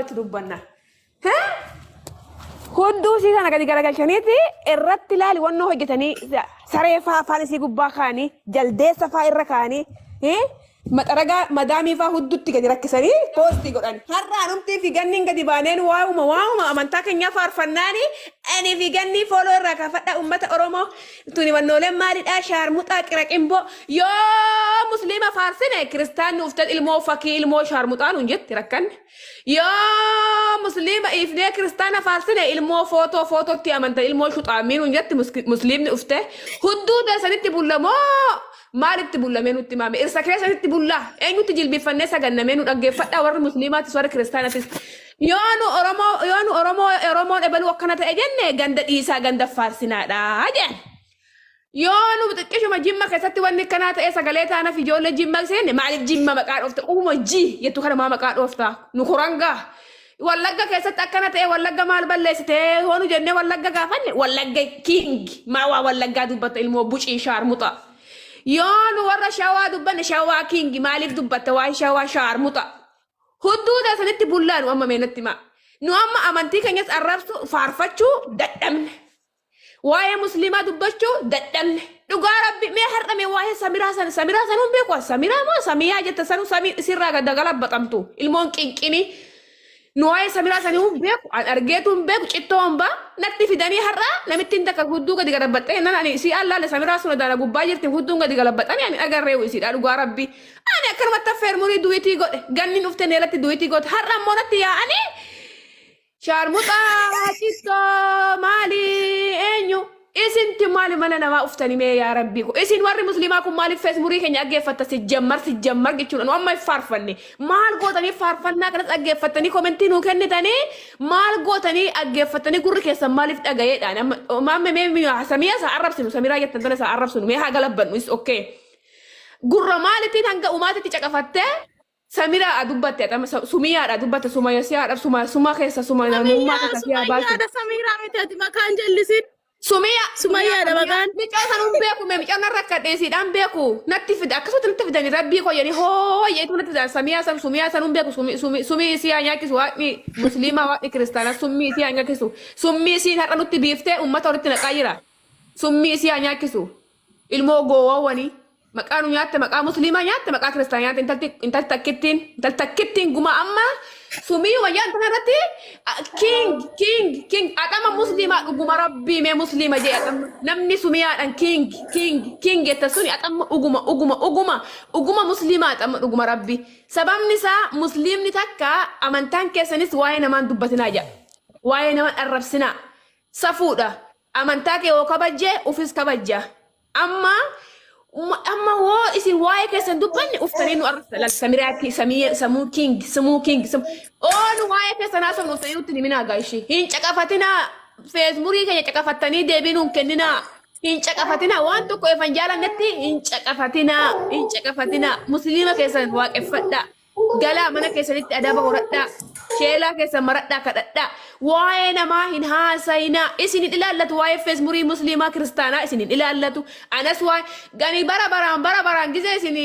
Dhugaatti dubbanna. Hudduu isii kana gadi garagalchaniiti irratti ilaali wannoo hojjetanii saree faa afaan isii gubbaa kaa'anii jaldeessa faa irra kaa'anii maxaragaa madaamii faa huddutti gadi rakkisanii poostii godhan. Har'a anumtii fi ganniin gadi baaneen waa'uma waa'uma amantaa keenyaa faarfannaani ani fi gannii fooloo irraa kaafadha uummata Oromoo tuni wannooleen maalidhaa shaarmuxaa qiraqimboo yoo musliima faarsine kiristaanni uftan ilmoo fakii ilmoo shaarmuxaa nuun jetti rakkanne. Yoo musliima dhiifnee kiristaana faarsine ilmoo footoo footootti amantan ilmoo shuxaammii nuun jetti musliimni dhuftee hudduu teessanitti bulla moo maalitti bulla mee nutti himaame irsa keessanitti bulla eenyutti jilbiffannee sagannamee nu dhaggeeffadhaa warri musliimaatis warri kiristaanatis yoo nu oromoo yoo nu oromoo oromoon ebaluu akkana ta'e jenne ganda dhiisaa ganda faarsinaadha jedhan. Yoo nu xiqqishuma jimma keessatti wanni akkanaa ta'ee sagalee taanaaf ijoollee jimma seenne maaliif jimma maqaa dhoofta qubuma ji jettu kana maa maqaa dhoofta nu korangaa. Wallagga keessatti akkana ta'e wallagga maal balleessite hoo nu jennee wallagga gaafanne wallagga king maa waa wallaggaa dubbatta ilmoo bucii shaarmuxa. Yoo nu warra shawaa dubbanne shawaa king maaliif dubbatta waan shawaa shaarmuxa. Hudduu teessanitti bullaa nu amma meenatti himaa. Nu amma amantii keenyas arrabsu faarfachuu dadhabne. Waa'ee musliimaa dubbachuu dadhabne. Dhugaa rabbi mee har'a mee waa'ee samiraa sana samiraa sanuu hin beeku samiraa moo samiyaa jetta sanuu samii isirraa gad galabaxamtu ilmoon qinqinii. Nu waa'ee samiraa sanii hin beeku an argeetu hin beeku cittoo hambaa natti fidanii har'a namittiin takka hudduu gadi galabaxxee nan ani isii allaale samiraa sun daana gubbaa jirti hudduun gadi galabaxanii ani agarree isiidha dhugaa rabbi. Ani akkanumatti affeermurii duwitii godhe ganni dhufte neelatti duwitii godhe har'a immoo natti yaa'anii Shaarmuxaa cittoo maali eenyu isinti maali mana namaa uftani mee yaa rabbii ko isin warri musliimaa kun maaliif feesmurii keenya dhaggeeffatta sijjammar sijjammar jechuudha nu amma hin faarfanne maal gootanii faarfannaa kanas dhaggeeffattanii komentii nuu kennitanii maal gootanii dhaggeeffattanii gurri keessan maaliif dhagayeedhaan amma maamme mee samiyaa isaa arrabsinu samiraa jettan tana isaa arrabsinu mee haa galabbannu is okay gurra maalitiin hanga umaatitti caqafattee Samiraa dubbatte atama sumiyaadha dubbatte sumaya siyaadha suma suma keessa suma namummaa Sumayyaa keessa siyaa baasu. Sumayyaadha Samiraa miti ati maqaan jallisin. Sumiya Sumayyaadha maqaan. Micaa san hin beeku mee micaan narra akka dheesiidhaan beeku natti fida akkasumatti natti fidani rabbii koo jedhanii hoo jedhanii natti fidan samiyaa san sumiyaa san hin beeku sumi sumi sumii isii haa nyaachisu waaqni musliimaa waaqni kiristaanaa summii isii haa nyaachisu summii isiin har'a nutti biiftee uummata walitti naqaa jira summii isii haa nyaachisu ilmoo goowwanii Maqaa nu nyaatte maqaa musliimaa nyaatte maqaa kiristaanaa nyaatte intalti intalti takkittiin intalti takkittiin guma amma sumii wayyaa intala irratti king king king adhama musliimaa dhuguma rabbii mee musliima jee adhama namni sumiyaadhaan king king king jetta suni adhama dhuguma dhuguma dhuguma dhuguma musliimaa adhama dhuguma rabbii sababni isaa musliimni takka amantaan keessanis waa'ee namaan dubbatinaa jedha waa'ee nama arrabsinaa safuudha amantaa kee yoo kabajje ufis kabajja Amma amma hoo isin waa'ee keessan dubbanne uftanii nu arrabsa lal samiraa ki samii samuu king sumuu king sum oo nu waa'ee keessan haasofnu uftanii nutti hin himinaa gaa ishii hin caqafatinaa feesmurii keenya caqafattanii deebii nuun kenninaa hin caqafatinaa waan tokko efan jaalannetti hin caqafatinaa hin caqafatinaa musliima keessan waaqeffadhaa Galaa mana keessanitti adaba horadhaa. Sheelaa keessan maradhaa kadhadhaa. Waa'ee namaa hin haasayinaa. Isin hin ilaallatu waa'ee feesmurii musliimaa kiristaanaa isin hin ilaallatu. Anas waa'ee gani bara baraan bara baraan gizee isin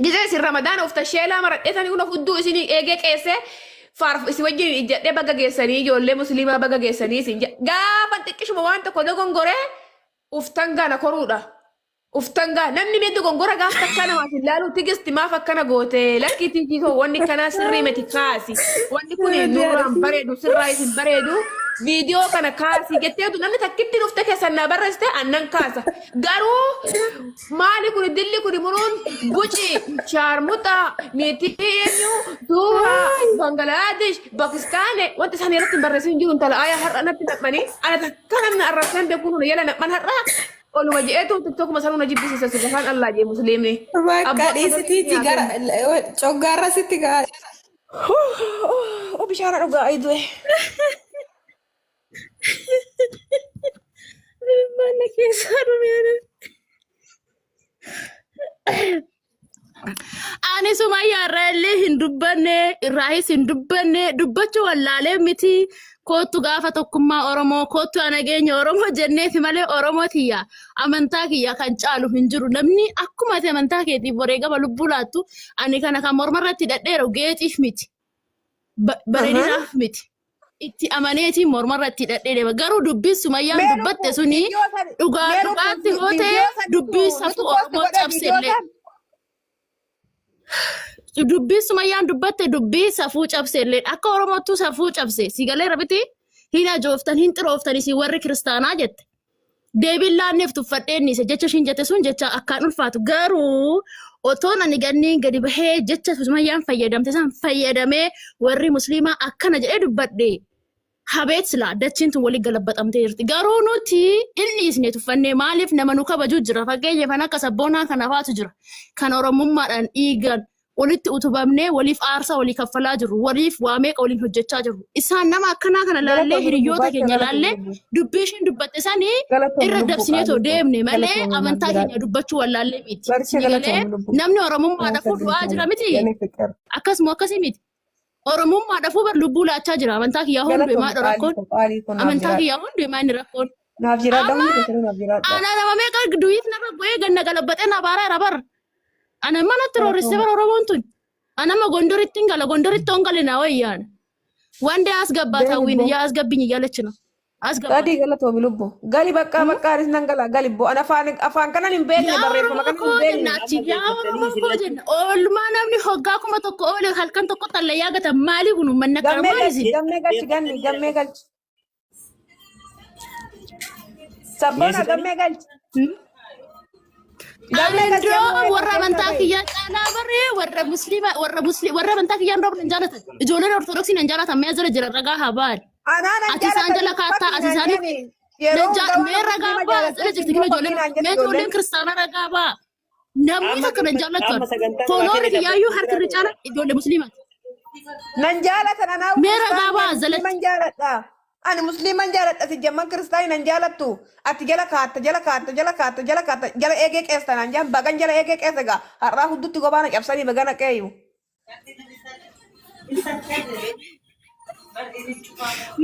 gizee isin ramadaana ufta sheelaa maradhee sanii kun hudduu isin eegee qeessee faarf isin wajjin ijjadhee baga geessanii ijoollee musliimaa baga geessanii isin jedha. Gaafa xiqqishuma waan tokko dogongoree uftan gana koruudha. Uftan gaa namni mee dogongora gaaf takkaa namaaf hin laalu tigisti maaf akkana goote lakkii tiigii koo wanni kanaa sirrii miti kaasi wanni kun nurraan bareedu sirraa isin bareedu viidiyoo kana kaasi jetteetu namni takkitti dhufte keessan naa barreessite annan kaasa garuu maali kun dilli kun muruun buci shaarmuxa niitii eenyu duuba bangalaadish pakistaane wanti isaan irratti hin barreessin hin jiru intala ayaa har'a natti naqmanii ana takka namni arrabseen beekuun jala naqman har'a Oluma je'eetu tiktokuma sanuu na jibbisiisa subhaan Allah jee musliimni. Bakka Abbaa dhiisitiiti gara coggaarra sitti ga'a. Oh bishaan dhugaa ayi du'e. Mana keessaa dhumee. Ani Sumayyaa irraa illee hin dubbanne, irraahis hin dubbanne, dubbachuu wallaalee miti. Koottu gaafa tokkummaa Oromoo, koottu nageenya Oromoo jenneeti malee Oromoo tiyya amantaa kiyya kan caalu hin jiru. Namni akkuma ati amantaa keetiif wareegama lubbuu laattu, ani kana kan morma irratti hidhadheeru geexiif miti. Bareedinaaf miti. Itti amaneetiin mormarra itti hidhadhee deema. Garuu dubbiin Sumayyaan Mee dubbatte lubbu suni viidiyoo san dhugaa mee lubbu dhugaatti yoo ta'e viidiyoo san dubbii nutu safuu post Oromoo godhe cabse viidiyoo illee. san. Dubbii Sumayyaan dubbatte dubbii safuu cabse illee akka Oromootu safuu cabse si galeera miti hin ajooftan hin xirooftan isin warri kiristaanaa jette. Deebiin laanneef tuffadheen dhiise jecha ishiin jette sun jecha akkaan ulfaatu garuu otoon ani ganniin gadi bahee jecha Sumayyaan fayyadamte san fayyadamee warri musliimaa akkana jedhee dubbadhe habeet silaa dachiin tun walii galabbaxamtee jirti. Garuu nuti hin dhiisne tuffannee maaliif nama nu kabaju jira. Fakkeenyaaf kan akka sabboonaa kana faatu jira. Kan Oromummaadhaan dhiigan walitti utubamnee waliif aarsaa walii kaffalaa jirru. Waliif waa meeqa waliin hojjechaa jirru. Isaan nama akkanaa kana laallee Galatoomi lubbu hiriyoota baay'ee keenya galatoomi laallee lubbu. dubbii isheen dubbatte sanii Galatoomi irra lubbu dabsinee too qaalii koo. deemne malee Galatoomi naaf amantaa keenya jiraadhu. dubbachuu wallaallee miti. Barcha Sini galee galatoomi lubbu. namni Oromummaadhaafuu du'aa jira miti. Yane fiqir. Akkasuma akkasii miti. Oromummaadhaafuu bar lubbuu laachaa jira. Amantaa kiyyaa hunduu Galatoomi himaa qaalii rakkoon. koo qaalii koo naaf Amantaa jiraadhu. kiyyaa hunduu himaa inni rakkoon. Naaf jiraadha Amma hundi keessanuu naaf jiraadha. ana nama meeqa du'iif narra bu'ee ganna galabbaxee na baaraa jira bar. Ana manatti roorriste bar Oromoon tun. Ana amma Gondoritti hin gala Gondoritti hon gale na wayyaan. Wande asgabbaa Deemi taawwiin boo. yaa asgabbኝ እያለች ነው። አስገባት። Sadii galatoomi lubbu. Gali bakka bakka anis nan gala gali boo. Ana afaan afaan kanan hin beekne Yaa barreeffama Oromoo kanan hin koo beekne. jenna achi Amma yaa beektanii Oromoo isin koo lachuu jenna oolmaa namni hoggaa 1000 oole halkan tokko xallayyaa gata maali kun uummanni akkana Gammee maali galchi isin? gammee galchi ganni deeffattanii gammee galchi. Sabboona Geessitanii gammee galchi. Gammee Ani galchi amma iddoo waa'ee warra kan keessaa amantaa bahe. kiyyaa caalaa barree warra musliima warra musli warra amantaa kiyyaan roobna hin jaalatan ijoolleen ortodoksii nan jaalatan mee jala jira ragaa haa ba'an Anaa nan ati isaan jaalatan jala kaattaa fakkii ati naan isaaniif jedhani. Yeroo nan hundaa jaa warra mee ragaa musliima ba'a jala jaalattan jirti immoo kino fakkii ijoolleen naan mee jette ijoolleen ijoolleen. kiristaanaa ragaa ba'a namni amma takka nan jaallatu amma sagantaa namaa fooloorri kenna kiyyaayyuu dabbatu harki irra biraa caala ijoollee musliimaati Nan jaalatan anaa mee ragaa kiristaanii ba'a ani jalatti musliiman jaaladha. Ani musliiman jaaladha si jamman kiristaanii nan jaalattu. Ati jala kaatta jala kaatta jala kaatta jala kaatta jala eegee qeessa naan jaan bagan jala eegee qeessa egaa har'aa huddutti gobaana cabsanii bagana qeeyu.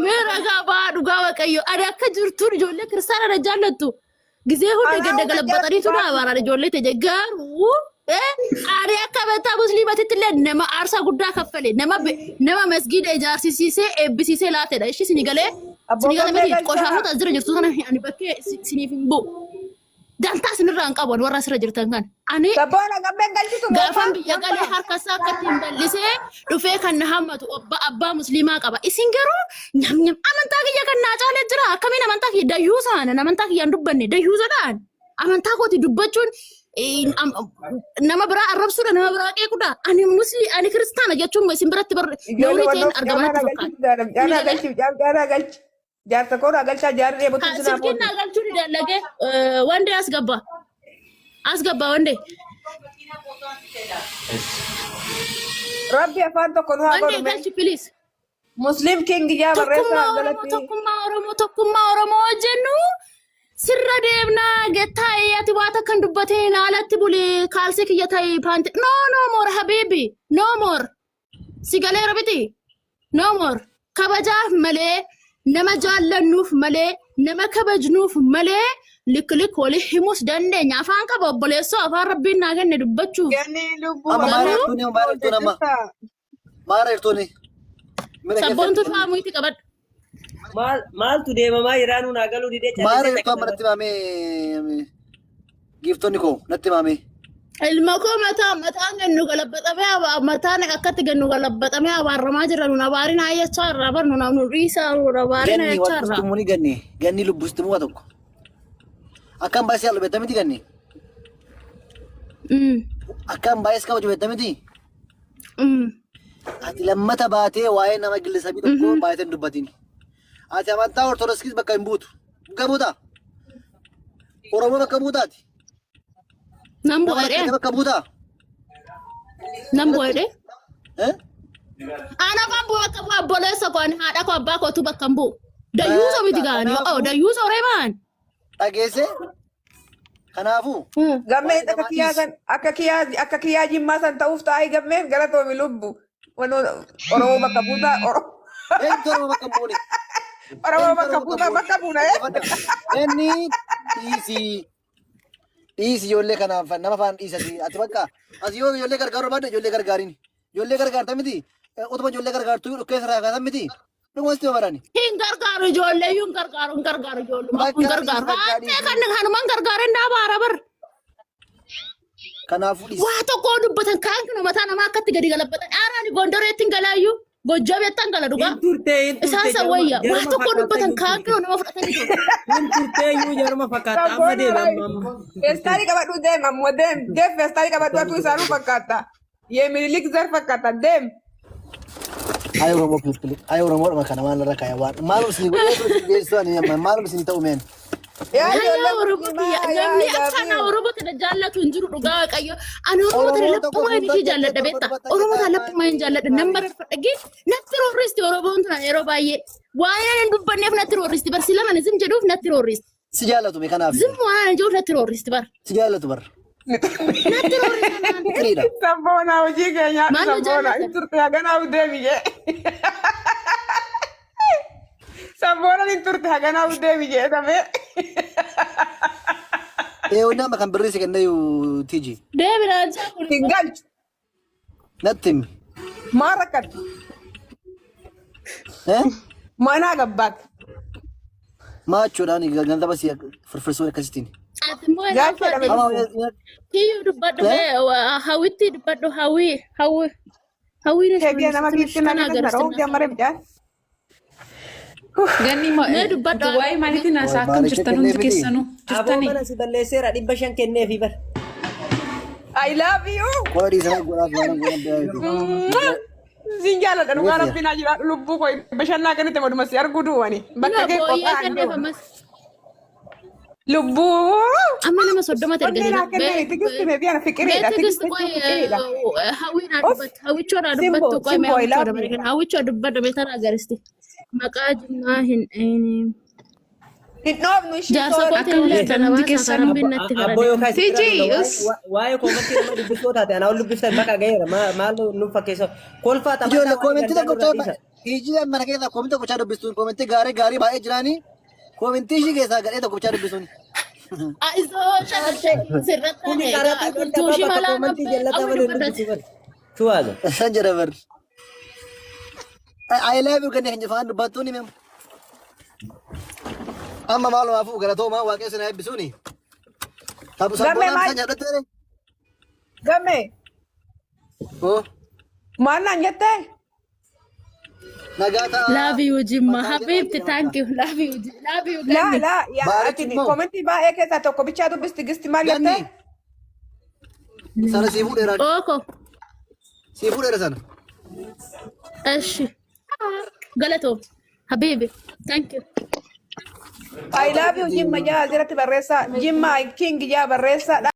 Mee ragaa ba'aa dhugaa waaqayyo ani akka jirtuun ijoollee kiristaana na jaallattu gizee hunda Anaa gadda hunda galabbaxaniitu jaallattu na abaaraan ijoollee ta'e garuu ani akka amantaa musliimatitti illee nama aarsaa guddaa kaffale nama nama masgiida ijaarsisiisee eebbisiisee laatedha ishii sini galee Abboo sini galee gammee miti galchaa. qoshaasota as jira jirtu sana ani bakkee siniif hin bu'u. Dantaa isinirraa hin qabu ani warra asirra jirtan kan. Ani Sabboona gammeen galchitu gaafan moofaa biyya galee harka isaa akka ittiin bal'isee dhufee kan na hammatu abbaa musliimaa qaba. Isin garuu nyam nyam amantaa kiyya kan naa caalee jira. Akkamiin amantaa kiyya dayyuusaan ani amantaa kiyya hin dubbanne dayyuusadhaan amantaa kooti dubbachuun nama biraa arrabsuudha nama biraa qeequudha. Ani musli ani kiristaana jechuun isin biratti bar Ijoollee nawrii ta'een walloo argama caalaa natti naa fakkaata. galchitu jaadam Inni caalaa galee galchi caalaa galchi. Jaarsa koo naa galchaa jaarri dheebotu sinaa silkiin booti. naa galchuu ni dallage wandee as gabba as gabba wandee Rabbi afaan tokko nu haa wandee godhu mee. galchi please. Muslim King ijaa barreessaa Tokkummaa Oromoo jalatti. tokkummaa Oromoo tokkummaa Oromoo jennu sirra deemnaa gettaa'ee ati waa takka hin dubbateen alatti bulee kaalsii kiyya ta'e paanti no no more habibi no more Si galeera miti? No more. Kabajaaf malee, nama jaallannuuf malee, nama kabajnuuf malee lik lik walii himuus dandeenya. Afaan qaba obboleessoo afaan rabbiin naa kenne dubbachuuf. Ganni lubbuu Amma maara Garuu jirtuuni amma maara jirtuuni amma maara jirtuuni. Mana keessa sabboontuu faamuutti qabadhu. Maal maaltu deemamaa jiraa nuun haa galuu didee maara callisee jirtu amma takka natti maamee giiftonni koo natti maamee. Ilma koo mataa mataan gannu galabbaxamee mataan akkatti gannu galabbaxamee abaaramaa jira nun abaarin hayyachaa irraa bar nun nu dhiisaa nun abaarin Ganni hayyachaa irraa. waaqestumuni ganni ganni lubbistumuu waa tokko. Akkaan baay'ee halluu beekta miti ganni. Akkaan baay'ee kabaju beekta miti. Ati lammata baatee waa'ee nama gillisabii tokko baay'ee hin dubbatin. Ati amantaa Ortodoksiis bakka hin buutu. Bakka buutaa? Oromoo bakka buutaati. Nan Nama bu'a rakkate jedhee. bakka buutaa? Nan bu'a jedhee. Eh? Ana kan bu'u bakka bu'a obboleessa koo ani haadha koo abbaa kootu bakka hin bu'u. Dayyuusa miti gaani. Kanaafuu Dayyuusa horee maan. dhageesse kanaafuu Gammeen waa'ee akka namaa kiyyaa dhiisi. san akka kiyyaa akka kiyyaa jimmaa san ta'uuf taa'ee gammeen galatoomi lubbu. Wanoo Oromoo bakka buutaa Oromoo Eenyutu Oromoo bakka hin buune? Oromoo Eenyutu bakka Oromoo bakka buutaa hin buune? bakka buuna eh. Dhaggeeffadha. Inni dhiisii. Dhiisi ijoollee kanaaf nama afaan dhiisati. Ati bakka as yoo ijoollee gargaaruu barbaadde ijoollee gargaarini. Ijoollee gargaarta miti. Utuma ijoollee gargaartuu dhukkee sirraa kaasan miti. Dhuguma sitti barani. Hin gargaaru ijoollee iyyuu hin gargaaru hin gargaaru ijoolluma hin Bakka gargaaru. dhiisi, bakka Haatee dhiisi. kan kanumaan gargaareen dhaabaara bar. Kanaafuu dhiisi. Waa tokko dubbatan kaan kun mataa namaa akkatti gadi galabbatan. Dhaaraan Gondoreetti hin galaayyuu. Gojjabeetti hin gala dhugaa. Hin turtee hin turtee. Isaan san wayya. Waa Jaruma tokko fakkaata dubbatan hin kaan turte. kun nama fudhatanii jiru. Hin turtee iyyuu jaruma fakkaata. Amma deema amma amma. Feestaalii qabadhu deem ammoo deem deem feestaalii qabadhu atuu isaanuu fakkaata. Yeemililik zar fakkaata deem. Ayi Oromoo people. Ayi Oromoo kana maal irra kaaya waan. Maalum isin godhee ture isin geessu ani amma maalum isin ta'u meen. Yaa Yaa ijoollee Oromoo musliimaa kiyya yaa namni I love akkanaa you. Oromoo kana jaallatu hin jiru dhugaa Waaqayyo. Ani Oromoo tana Oromoo tokko laphuma hin ishee fuuldura jaalladha tokko beektaa. dubbata Oromoo tana jedhaa laphuma hin jaalladha. Nan marfadha gee natti roorristi Oromoon tana yeroo baay'ee. Waa'ee ani hin dubbanneef natti roorristi bar sila mana zim jedhuuf natti roorristi. Si jaallatu mee kanaaf. Zim waan ani jedhuuf natti roorristi bar. Si jaallatu bar. Natti roorristi naan. Fiqiriidha. Sabboona hojii keenyaa Maal nu sabboona jaallatan? hin turte haganaa deemi jee. Sabboona hin turte haganaa deemi jee sabee. Ee wanni amma kan birrii si kennee tiji. Deebi naan kun. Hin galchu. Natti himi. Maal rakkate? Eh? Manaa gabbaate. Maa jechuudhaan ganzaba si firfirsuun akkasittiin. Ati immoo Gaafa jedhame. Amma Kiyyuu dubbadhu mee hawwitti dubbadhu hawwii hawwi hawwiin Heegee nama giiftii kana nama kana agarsiisna. dha'uuf jammare bidhaan. Ganni Mee dubbadhu. waa'ee maaliitiin haasaa akkam Baaricha jirtan hundi kennee miti. keessanuu Aboo jirtanii? mana si balleesseera 500 kenneefi bar. I love you. Qola dhiisanaa godhaaf waan godhan. Sin jaalladha dhugaa Dhugaa rabbiin haa jiraadhu lubbuu koo bashannaa kanatti maduma si arguu duwwani. Bakka kee Booyyee qophaa'an kenneef jiru. ammas. Lubbuu. Amma nama 30 Onnee erga naa kennee tigisti mee biyya fiqiriidha. Mee Tigisti tigisti qoy fiqiriidha. hawwii naa Of. dubbattu hawwichoo naa Simbo dubbattu qoy mee simbo I hawwichoo love you. dabaree hawwichoo dubbadhu mee tana agarsiisti. Maqaa jimmaa hin dhayini. Hin dhoofnu ishii Jaarsa soora. kootiin Akkam illee jirtan tana hundi baasaa keessanuu? rabbiin natti Abboo farade. yookaan isin bira Tiji lola us. waa'ee koomentii nama dubbisoo taate anaa ol dubbiftan bakka ga'eera maal nu fakkeessa kolfaa taphataa Ijoollee waa'ee koomentii gandaa tokko nurraa dhiisa. Ijji mana keessaa koomentii tokko bichaa dubbisuun koomentii gaarii gaarii baay'ee jiraanii koomentii ishii keessaa gadhee tokko bichaa dubbisuun. Isoo shakkii sirratti Kuni egaa qaraxii kun loltuu taphaa bakka shimalaa koomentii nabbee jallataa hawwi malee dubbadhati. dubbisu bari. Shuwaaza. San jedha bar. I love you gannee kan jefaan dubbattuun himem. Amma maalumaafuu galatoomaa waaqayyo sin haa eebbisuuni. Tabu Gammee sabboonaan maal san jedhatte. gammee Oh maal naan jettee? nagaa ta'a. Love you Jimma. Mataa Habibti jedhama. thank you. Love you love you Laa Ganni. laa yaa Baarichi ati immoo koomentii baay'ee keessaa tokko bichaa dubbisti gisti maal ganni jettee? sana sii fuudheera Ooko. sii fuudheera sana. Eshi. Galatoo. Habibi. Thank you. I love you Jimma jaa asirratti barreessaa. Jimma king jaa barreessaa.